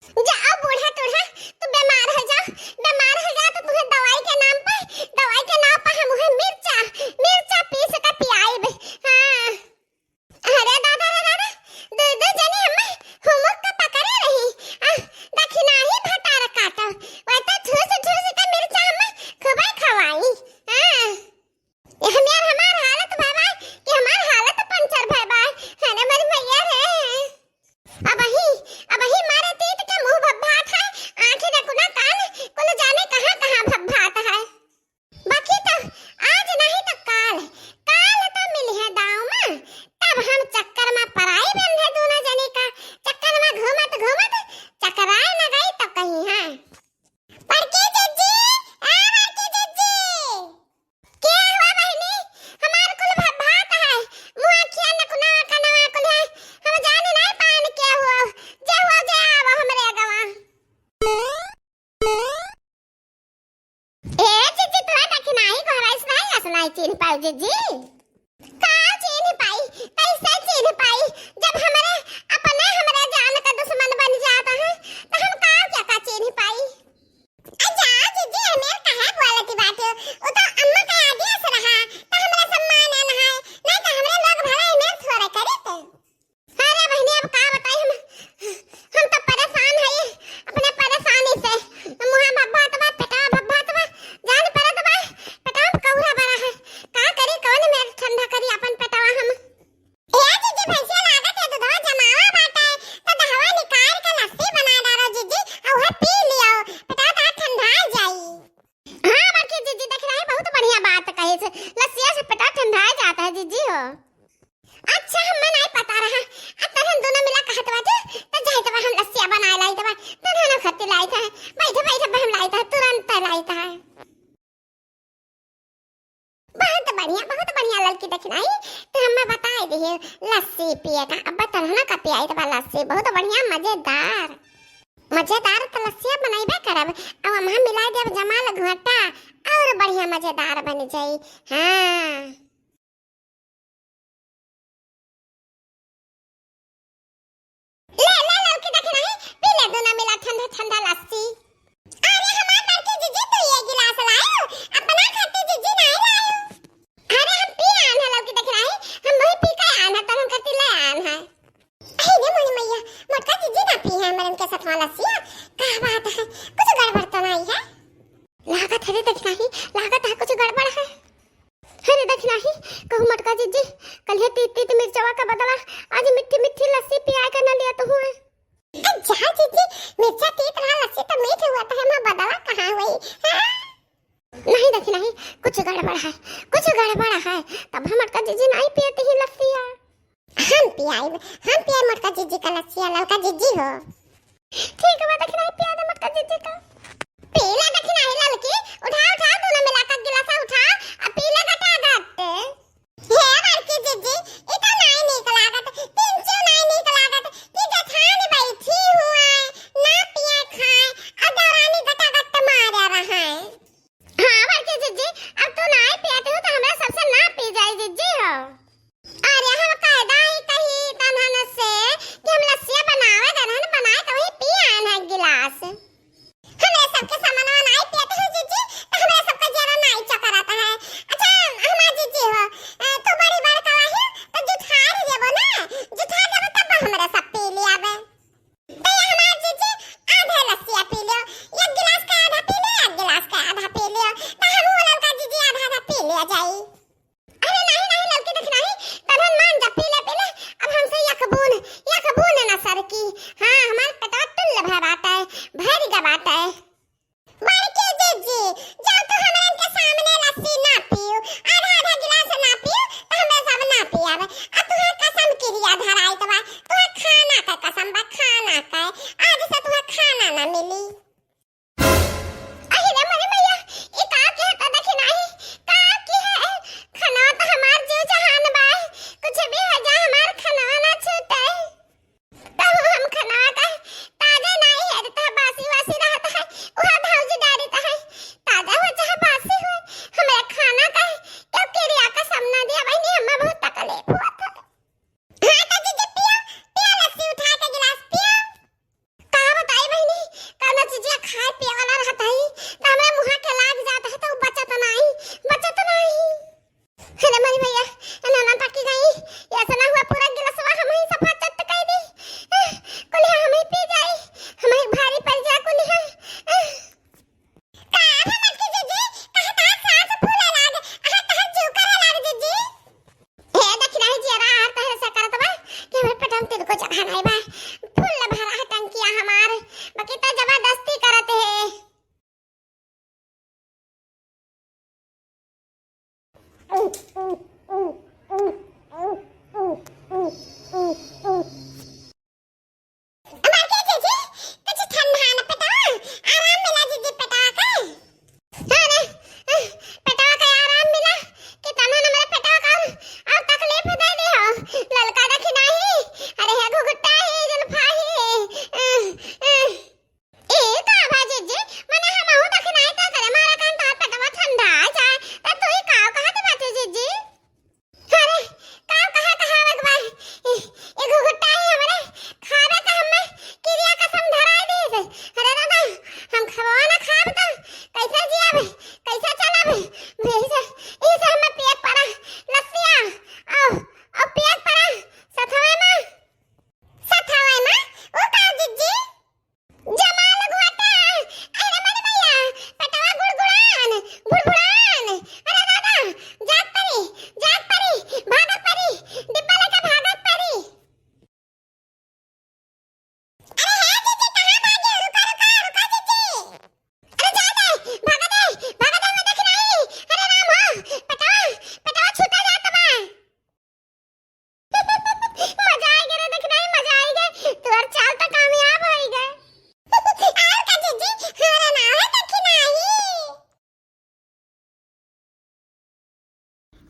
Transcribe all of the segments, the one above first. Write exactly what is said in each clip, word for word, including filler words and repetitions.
जाओ बूढ़ा टूढ़ा, तू बीमार हो जाओ, बीमार हो जाओ तो तुहे दवाई के नाम पर, दवाई के नाम पर हम उहे मिर्चा, मिर्चा पीस के पियाइब। हाँ। अरे दादा रे दादा, दू दू जनी हमें हुमुक के पकड़े रही। आ, दखिनाही भतार काटो, वै तो ठूस ठूस के मिर्चा हमें खूबे खवाई। हाँ। ये हमार, हमार हालत भय बाय कि हमार हालत पंचर भय बाय। अरे मोरी मैया रे। अबही, अबही मारे तीत के मुँह भभभात है, आँखी नकुना कान, कुल जाने कहाँ कहाँ भभभात है। बाकी तो आज नहीं तो काल, काल तो मिली है दाव में, तब हम चक्कर में पराई बंधे दोनों जनी का, चक्कर में घूमत घूमत चकराए न गई तो कहीं है। बड़की जिज्जी, ए बड़की जिज्जी। के हुआ बहिनी? हमार कुल भभात है। मुँह, अँखिया, नकुना, कनवा कुल है। हम जान नाहीं पाएन के हुआ। जे हुआ, जे आवा हमरे अगवा। ए जिज्जी, तोरा दखिनाही गोहराइस नाहीं, अस नाहीं चीन्ह पाई जिज्जी। का चीन्ह पाई? कैसे चीन्ह पाई? जब हमरे अपने हमरे जान का दुश्मन बन जात है, तो हम का क्या का चीन्ह पाई? आ जा जिज्जी, हमें काहे बोलत बाटे? उ तो अम्मा के आदेश रहा, तो हमरा सम्मान न है, नहीं तो हमरे लोग भला हमें थोड़े करित। अरे बहिनी, अब का बताई हम, हम तो परेशान है अपने परेशानी से। मुँह भभभात बा, पेटवा भभभात बा, जान परत बा, पेटवा में कौरा बड़ा है, का करी, कौन मेर ठंडा करी अपन पेटवा हम। ए जिज्जी, भैंसिया लागत है, दूधवा जमावा बाटे, तो दहवा निकाल के लस्सी बना डालो जिज्जी, और वह पी लियो, पेटवा तो ठंडा जाई। हाँ बड़की जिज्जी, दखिनाही बहुत बढ़िया बात कही से, लस्सिया से पेटवा ठंडा जाता है जिज्जी हो। अच्छा, हमें नहीं पता रहा, अब तोहन दोनों मिला कहत बाटे, तो जाइत बा हम लस्सिया बनाए लाइत बा, तोहन खातिर लाइत है, बैठे बैठे हम लाइत है, तुरंत लाइत है। बहुत बढ़िया, बहुत बढ़िया ललकी दखिनाही, तू हमें बताए दिहे लस्सी पिए का। अब तोहन का पियाइत बा लस्सी, बहुत बढ़िया, मजेदार, मजेदार तो लस्सिया बनइबे करब। अब हम मिला देब जमाल घोटा, और बढ़िया मजेदार बन जाई। हाँ। ले, ले, ललकी दखिनाही, पी ले दोनों मिला ठंडा ठंडा लस्सी। अरे हमार बड़की जिज्जी, तू ये गिलास लायो, अपना खातिर जिज्जी नहीं लायो। अरे हम पी आन है ललकी दखिनाही, हम वही पी के आन है, तब हम खातिर ले आन है। अरे रे मोरी मैया, मोटका जिज्जी ना पी है हमरन के सथवा लस्सिया, का बात है, कुछ गड़बड़ तो नहीं है? लागत है रे दखिनाही, लागत है कुछ गड़बड़ है। अरे दखिनाही, कहूँ मोटका जिज्जी, कल्हे तीत तीत मिर्चवा का बदला आज मिट्ठी मिट्ठी लस्सी पिया के न लिया तो हुआ। अच्छा जिज्जी, मिर्चा तीत रहा, लस्सी तो मीठ हुआ, तो हम बदला कहाँ हुई? हाँ? नहीं दखिनाही, कुछ गड़बड़ है, कुछ गड़बड़ है, तब हम मोटका जिज्जी नहीं पियत ही लस्सिया। हम पियाइब, हम पियाइब मोटका जिज्जी का लस्सिया, ललका जिज्जी हो। ठीक बा दखिनाही, पिया दे मोटका जिज्जी का। पीला दखिनाही ललकी, उठाओ, उठाओ, दोनों मिला का गिलासा उठाओ, अब पीला गटा गट। हे बड़की जिज्जी, ई तो नाई नीक लागत, तिनचू नाई नीक लागत, कि जेठान बैठी हुआ है, ना पिए खाए, और देवरानी गटा गट मारे रहा है। हाँ बड़की जिज्जी, अब तू नाई पियत हो तो हमरा सबसे ना पी जाई जिज्जी हो। अरे हम कायदा ही कही तनहन से कि हम लस्सिया बनावे गए रहन, बनाए तो वही पी आए हैं गिलास। हमरे सबके सामनवा नाई पियत हो जिज्जी, तो हमरे सबका जरा नाई चकराता है। अच्छा हमार जिज्जी हो, अ, तू बड़ी बड़का है तो जुठार देबो ना, जुठार देबो तब हमरे सब पी लियाबे। तो ये हमार जिज्जी आधे लस्सिया पी लियो, एक गिलास का आधा पी लियो, एक गिलास का आधा पी लियो, तो हम वो ललका जिज्जी आधा आधा पी लिया जाई। अरे नहीं, नहीं, ललकी दखिनाही, तनहन मान जा, पी ले, पी ले, अब हमसे एक बून, एक बून न सरकी। हाँ, हमार पेटवा टुल्ल भय बाटे, भर ग बाटे। बड़की जिज्जी, जब तू हमरन के सामने लस्सी ना पीऊ, आधा आधा गिलास ना पीऊ, तो हमरे सब ना पियावे। आ तुहे कसम किरिया धराइत बा, तुहे खाना के कसम बा, खाना के। आज से तुहे खाना ना मिली। अहि रे मोरे मैया, ई का किहे त दखिनाही, का किहे? खनवा त हमार जीव जहान बा, कुछ भी हो जा, हमार खनवा ना छूटे। तब हम खनवा का ताजे नाई है, त बासी वासी रहत है, उहा भौजी डारित है। ताजा हो चाहे बासी हो, हमरा खाना का क्यों किरिया कसम ना दिया बहिनी, हमें बहुत तकलीफ हुआ था। हाँ, तो जीजी पियो, पियो लस्सी उठा के गिलास पियो। का बताई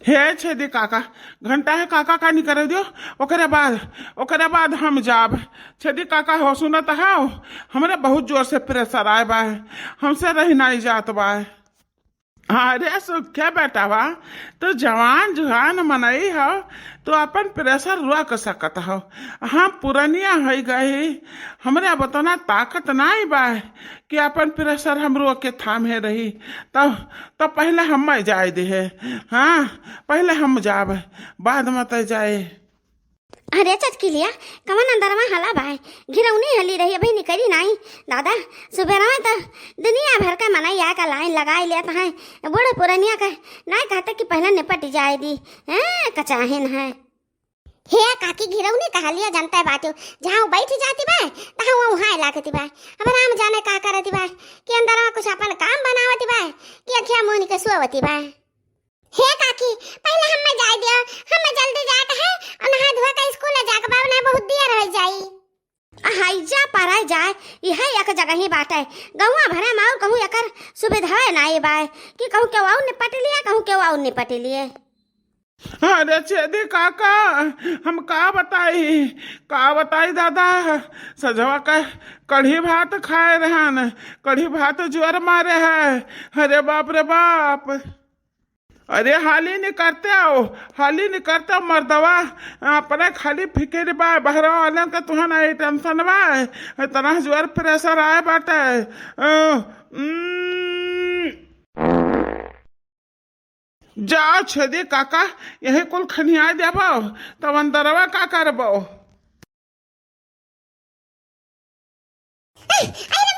हे छेदी काका, घंटा है काका का निकरे दियो, ओकरे बाद, ओकरे बाद हम जाब। छेदी काका हो सुनत हौ, हमरे बहुत जोर से प्रेशर आए बा, हमसे रही नाई जात बा। अरे सुखे बेटवा, तू जवान जुहान मनई हौ, तू अपन प्रेशर रोक सकत हौ। हम पुरनिया होइ गई, हमरे अब उतना ताकत नाई बा कि अपन प्रेशर हम रोक के थामे रही। तब, तब पहिले हम्मै जाए दे है। हाँ, पहिले हम जाब, बाद में तै जाए। अरे चचकिलिया, कवन अंदरवा हला बाय? घिरौनी हली रही, अभी निकली नाई। दादा, सुबेरवा त दुनिया भर का मनई आके लाइन लगाई लेत हैं। बूढ़ पुरनिया का नाई कहते कि पहिले निपट जाए दी। हैं, कचाहिन है। हे काकी, घिरौनी कहलिया जनता बाटियो, जहाँ बैठ जाती बा, तहाँ वो वहाँ लागती बा। अब राम जाने का करती बा, कि अंदरवा कुछ अपन काम बनावती बा, कि अखिया मून के सोवती बा। हे काकी, पहिले हम्मे जाए दियो, हम्मे जल्दी जाए के है, और नहा धोए के स्कूल जाए के बा, ना बहुत देर हो जाई। आ, हाई जा, पराई जाए, इहे एक जगह ही बाटे। गौवा भरे में और कहूँ एकर सुविधा नाई बाय कि कहूँ केहू और निपट लिए, कहूँ केहू और निपट लिए। अरे छेदी काका, हम का बताई, का बताई दादा, सजवा का कढ़ी भात खाए रहन, कढ़ी भात जोर मारे है। अरे बाप रे बाप। अरे हाली निकरते हो, हाली निकरते हो मर्दवा, अपने खाली फिकिर बा, बहरा वालन का तुहन आई टेंशन बा, इतना जोर प्रेशर आए बाटे। अ, उम्म। जा छेदी काका, यही कुल खनिया देबो, तब अंदरवा का करबो? अरे